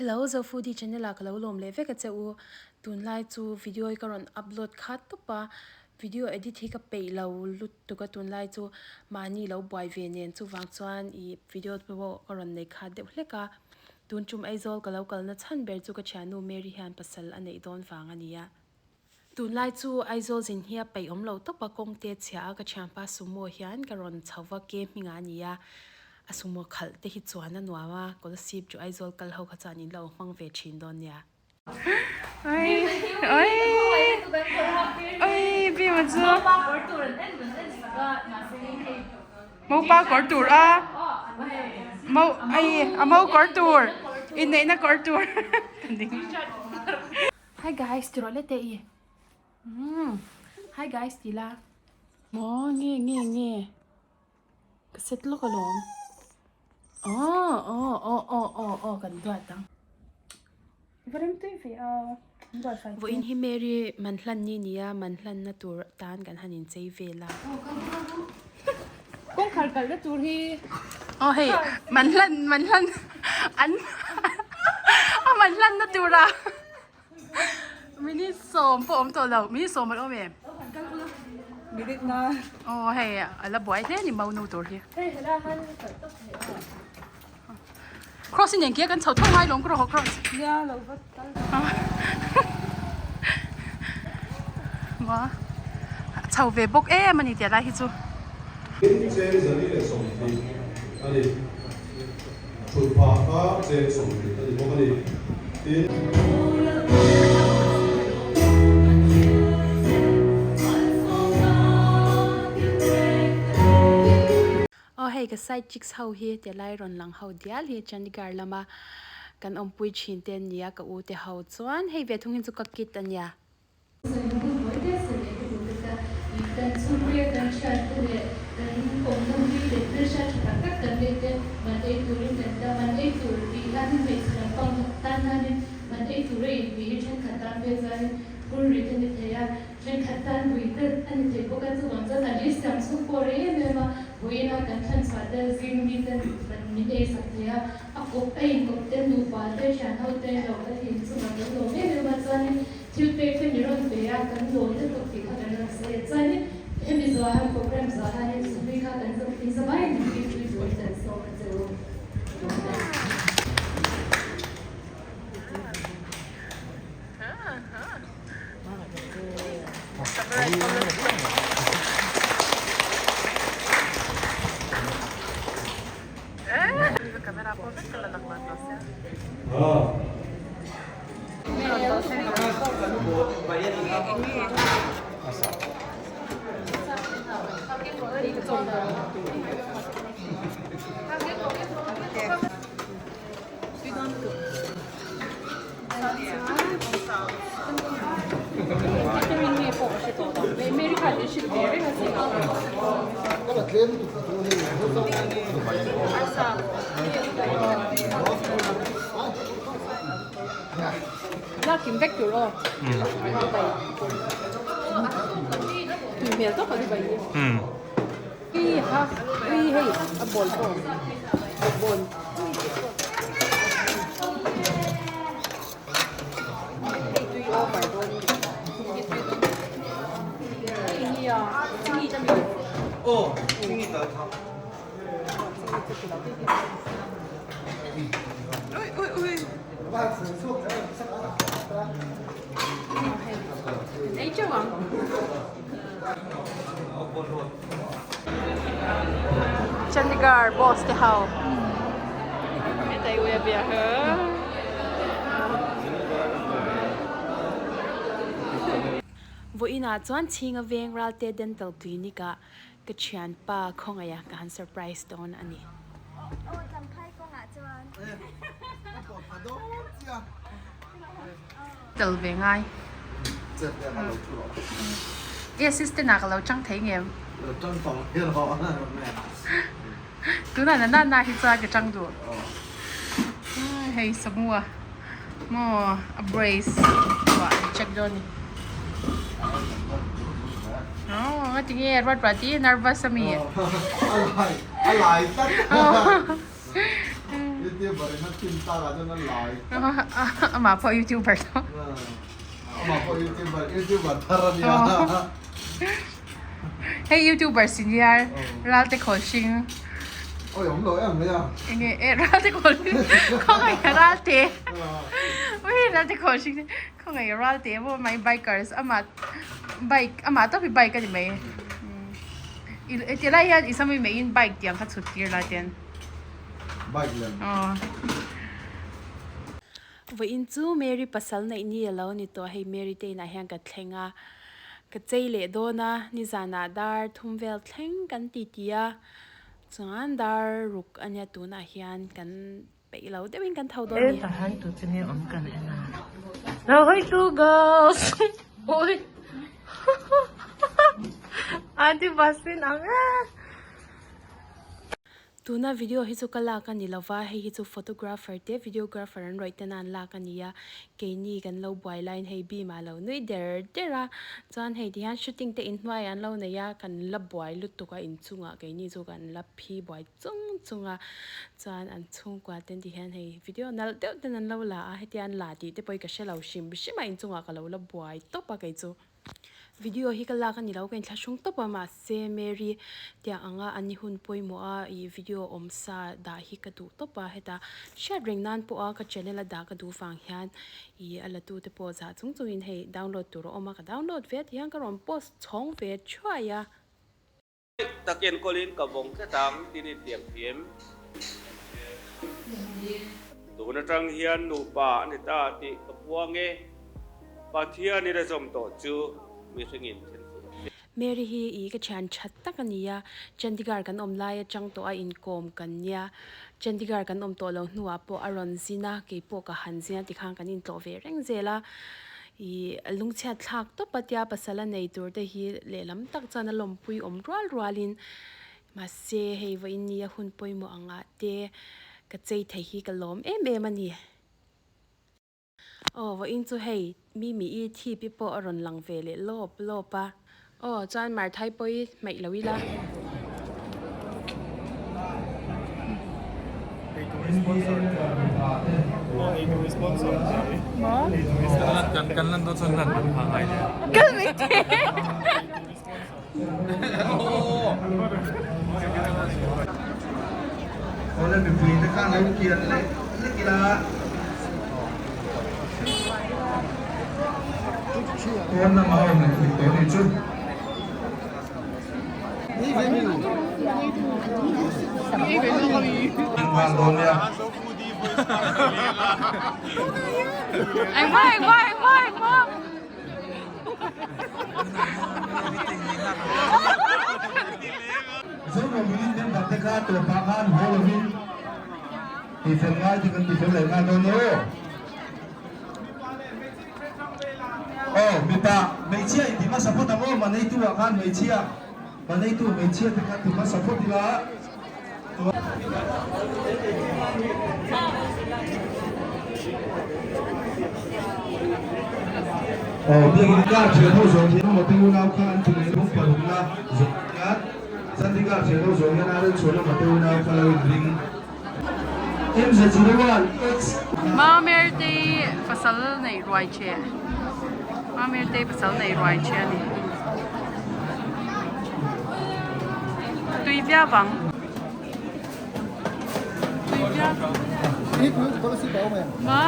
Hello Zofoodie channel ah ka lo lawm leh vek a che u. Tunlai chu video hi ka rawn upload khat tawp a, video edit hi ka peih lo lutuk a tunlai chu mahni lo buai ve nen chuvang chuan ih video te pawh ka rawn nei khat deuh hlek a. Tun tum Aizawl ka lo kalna chhan ber chu ka thiannu Mary hian pasal a neih dawn vang a ni a. Tunlai chu Aizawl zin hi a peih awm lo tawp a, kawng te chhia a ka thianpa sumo hian ka rawn chho va ke hmingah a ni a, a sumo khalh te hi chuan a nuam a, Kolasib chu Aizawl kal ho kha chuan in lo hmang ve thin dawn nia. Mopa kawr tur a mo ai a mo kawr tur inneihna kawr tur Hi guys ti rawh le teh i umm hi guys ti la maw nge nge nge ka set lawk alawm aw aw aw aw aw aw kan duat ang va rem tui ve a vawiin hi Mary man hlan ni nia man hlanna tur tan kan han inchei vel a kawngkhar kalna tur hi aw hei man hlan man hlan an a man hlanna tura minute sawm pawh awm tawh lo minute sawm an awm em minute na aw hei a la buai hle a ni mau nu tur hi cross in engkia kan chho tho ngai lawm ka rawh cross nia lo va kal ma chho ve bawk em a ni tih lai hi chu Tin cheng 120 a ni. Thut phah kha cheng 20 a ni bawk a ni. Tin. Aw hei ka side chicks ho hi ti lai rawn lang ho dial hi Chandigarh lama kan awmpui thin te ania ka u te ho chuan hei ve thung hi chu ka kit ania. Thenkhat tan vui te a ni thei bawk a, chuvang chuan a list siam chhung pawh rei em em a, vawiin a kan thlan chhuah te zing mi ten min ei sak thei a, a kawp a inkawp te nupa te thian ho te lo kan in chungah kan lawm em em a, chuanin thil pek te mi rawn pe a, kan lawm lutuk tih kha kan rawn sawi a, chuanin hemi zuah hian program zuah hianin chumi kha kan in zavaiin min tih pui turin kan sawm a che u. Lak kim vek tur aw. Tui hmel tawp a ni bai. Ui ha ui hei a bawl pawh a bawl. Hei tui over dawn ni hi a chingi ta mi. Aw chingi ta tha. Ui ui ui. Ei chauh ang. Chandigarh boss te ho. Vawiinah chuan Chhinga Veng Ralte Dental Clinic ah ka thianpa khawngaih a ka han surprise dawn a ni. Tel ve ngai. I assistant ah ka lo chang thei ngem. Tunah na na na hi chuan ka chang duh. Hei Samua maw a brace buah an check dawn ni. Aww nga tinge ruat ruat hi nervous ami. A lai a lai tlat. YouTuber in a team tak ah chuan a lai. Amah pawh YouTuber tho. Amah pawh YouTuber, YouTuber thar a nia. Hei YouTuber senior Ralte Khawlhring. Oi awm lo em mai a. Enge e Ralte Khawlhring khawngaih Ralte. Ui Ralte Khawlhring khawngaih Ralte maw my bikers amah bike amah tawp hi bike a ni mai. I ti lai hian i samui meiin bike tiang kha chhut tir lai ten. Bike lem. Aw. Vawiin chu Mary pasal neih ni a lo ni tawh hei Mary te inah hian ka thleng a ka chei leh dawn a nizanah dar thum vel thleng kan ti ti a chuan dar ruk a nia tunah hian kan peih lo deuhin kan tho dawn a ni. Tah hian tu chu nge awm kan en a lo hawi tu girls ui aunty Vasin ang e. Tuna video hi chu ka lak a ni lova, hei hi chu photographer te videographer an rawih tena an lak a ni a, keini kan lo buai laiin hei beam ah lo nui der der a, chuan hei tihian shooting te inhnuaiah an lo nei a, kan la buai lutuk a inchungah keini chu kan la phi buai chung chung a, chuan an chhungkua ten tihian hei video nalh deuh ten an lo la a, hetia an la tih te pawh hi ka hre lo hrim hrim a inchungah ka lo la buai tawp a kei chu. Video hi ka lak a ni lo ka inthlahrung tawp a mahse Mary tiang anga an ni hun pawimawh a ih video awm sa dah hi ka duh tawp a heta hriat reng nan pawh a ka channel a dah ka duh vang hian ih a la tu te pawh zah chung chung in hei download tur a awm a ka download ve ti hian ka rawn post chhawng ve thuai a. Tak enkawlin ka vawng tlat ang tin intiam thiam. Tun atang hian nupa a ni ta tih ka puang e. Pathian in a zawm tawh chu mihringin then suh se. Mary hi i ka thian that tak a ni a, Chandigarh kan awm lai atang tawh a inkawm kan nia. Chandigarh kan awm tawh lo hnuah pawh a rawn zin a, keipawh ka han zin a tikhan kan intlawh ve reng zel a. Ih lungchhiat thlak tawp a tia pasal a nei tur te hi lehlam tak chuan a lawmpui awm rual rualin mahse hei vawiin ni a hun pawimawh angah te ka chei thei hi ka lawm em em a ni. Aw vawiin chu hei Mimi i thi pi pawh a rawn lang ve leh lawp lawp a. Aw chuan Marthai pawh i hmaih lo ila. Aw mipa hmeichhia in ti hmasa phawt ang aw maneitu ah khan hmeichhia maneitu hmeichhia te khan ti hmasa phawt ila Aw biakin kar thian ho zawng hian mate unau kha an ti leh bawk parukna zawng hian Chandigarh thian ho zawng hian a rel chhuahna mate unau kha lo inring Mamerte pasal nei ruai che Mamerte pasal nei ruai che a ni tui viau vang tui viau ma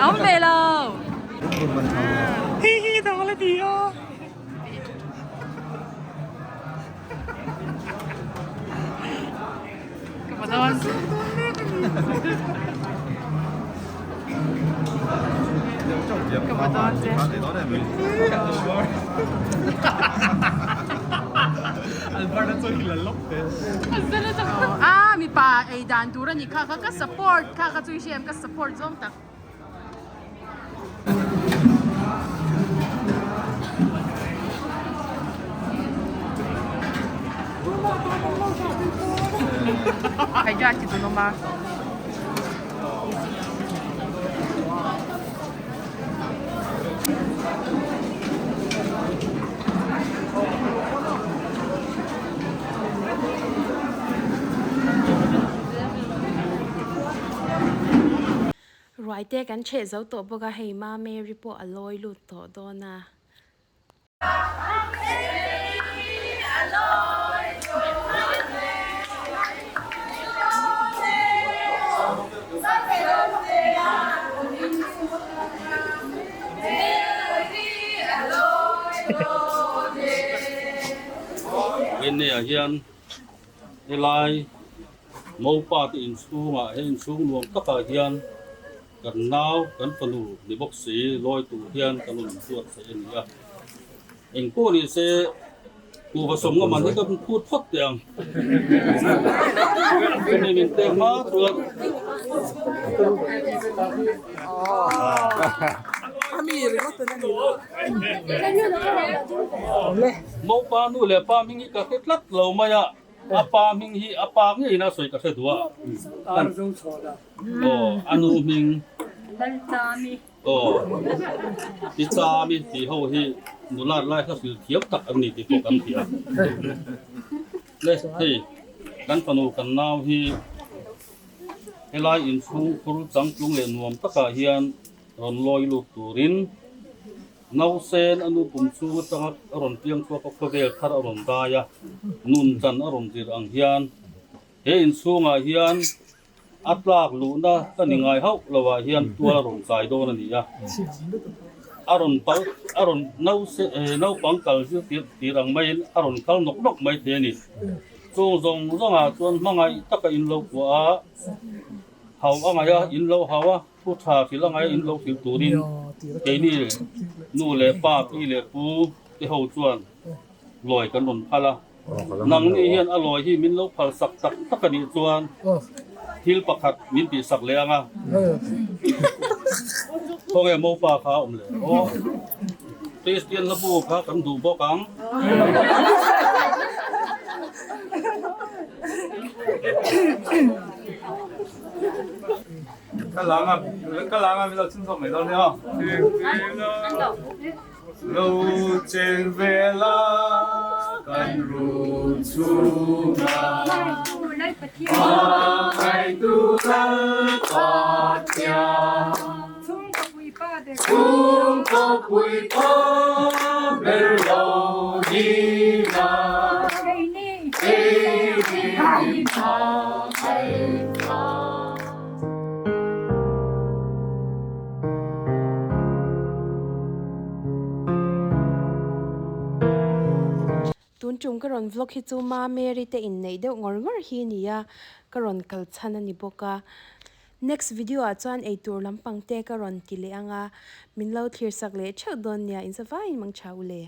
awm ve lo hi hi dang la ti a. A mipa ei dan tur a ni kha kha ka support kha kha chu i hria em ka support zawng tak. Hydra chi dun awm a. Ruai te kan chheh zo tawh bawk a, hei Ma Mary pawh a lawi lut tawh dawn a. Vawiinah hian helai Mopa te inchhungah he inchhung nuam takah hian kan nau kan fanu ni bawk si lawi tur hian kan rawn inbuat theih a ni a. Engpawh ni se kuhva sawm nga man hi ka phut phawt teh ang. Chumi min pek hma chuan Mopa nu leh pa hming hi ka hre tlat lo mai a. A pa hming hi a pa ngeiin a sawi ka hre duh a. Aw, a nu hming. Aw, i chami tih ho hi nulat lai hla hril thiam tak an ni tih pawh kan hria. Le, hei kan fanu kan nau hi helai inchhung khur changtlung leh nuam takah hian rawn lawi lut turin Nausen a nu pum chhung atanga a rawn piang chhuak a, khawvel thar a rawn dai a, nun chan a rawn zir ang hian he inchhungah hian a tlak luhna ka ni ngai hauh lovah hian tual a rawn kai dawn a ni a. A rawn pal a rawn nause naupang kal zir tir tir ang maiin a rawn kal nawk nawk mai thei a ni. Chung zawng zawngah chuan hmangaih taka in lo kuah a, hau a ngaih a, in lo hau a. Thu tha hrilh a ngai in lo hrilh turin keini nu leh pa, pi leh pu te ho chuan lawi kan rawn phal a. Nangni hian a lawi hi min lo phal sak tak tak a nih chuan thil pakhat min tih sak leh ang a. Khawnge mopa kha a awm leh aw. Kristian hlabu kha kan duh bawk ang. Ka langa ka langa mi lo chhun zawk mai dawn nia. Lo cheng vela kan run chhunga Hmangaihtu lal Pathian Chhungkaw puipa ber lo ni la Keini in hmangaih ta. Tun tum ka rawn vlog hi chu Ma Mary te inneih deuh ngawr ngawr hi nia ka rawn kal chhan a ni bawk a. Next video ah chuan eitur lampang te ka rawn ti leh ang a, min lo thlir sak leh theuh dawn nia, inzavaiin mang tha u le.